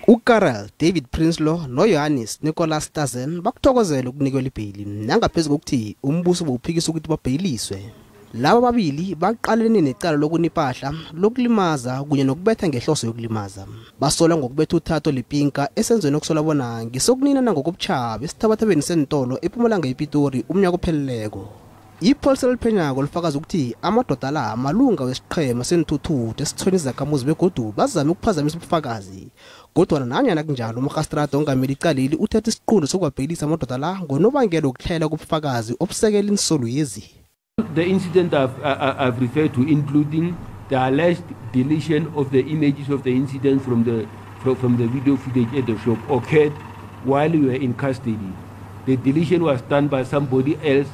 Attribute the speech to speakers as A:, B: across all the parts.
A: UKarel David Prinsloo noJohannes Nicholas Stassen bakuthokozela ukunikelwa ibheyili nangaphezu kokuthi umbuso bowuphikisa ukuthi babheyiliswe. Laba babili baqalene necala lokunipahla, lokulimaza kunye nokubetha ngehloso yokulimaza. Basolwa ngokubetha uThato Lepinka esenzweni okusolwa bona ngesokuninana ngokobutjhaba esithabathabeni seentolo ePumalanga ePitori umnyaka opheleleko. Ipholisa eliphenyako lifakaza ukuthi amadoda la malunga wesiqhema seenthuthuthi esithweni izakhamuzi begodu bazame ukuphazamisa ubufakazi. Kodwana nanyana kunjalo, umarhastrada ongameli icaleli uthethe isiqunto sokubabhekisa amadoda la ngonobangela wokuhlela kobufakazi obusekela insolwezi.
B: The incident I've referred to, including the alleged deletion of the images of the incident from the video footage at the shop, occurred while you were in custody. The deletion was done by somebody else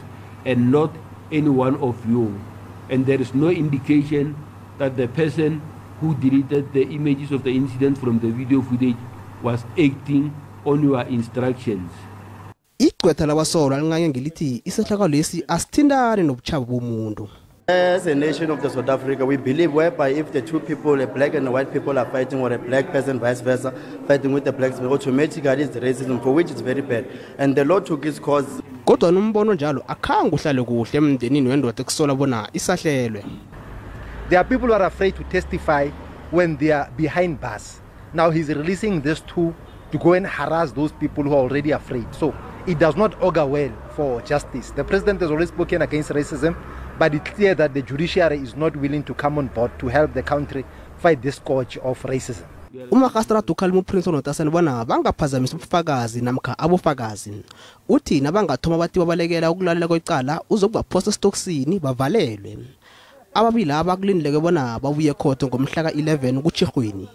B: and not any one of you. And there is no indication that the person who deleted the images of the incident from the video footage was acting on your instructions.
A: Igqwetha labasolwa lincanye ngelithi isehlakalo lesi asithintani nobutjhaba bomuntu.
C: As a nation of the South Africa, we believe whereby if the two people, a black and a white people, are fighting, or a black person vice versa, fighting with the blacks, automatically it's racism, for which it's very bad. And the law took its course.
A: Kodwa nombono njalo akhange uhlale kuhle emndenini wendoda ekusola bona isahlelwe.
D: There are people who are afraid to testify when they are behind bars. Now he's releasing these two to go and harass those people who are already afraid. So it does not augur well for justice. The president has already spoken against racism, but it's clear that the judiciary is not willing to come on board to help the country fight this scourge of racism.
A: Umarhastrada ukhalima uPrinsloo noTasane bona bangaphazamisi ubufakazi namkha abofakazi. Uthi nabangathoma bathi babalekela ukulalela kwecala, uzokubaphosa esitokisini bavalelwe. Ababili aba kulindeleke bona babuye ekhotho ngomhla ka-11 kuTjhirhweni.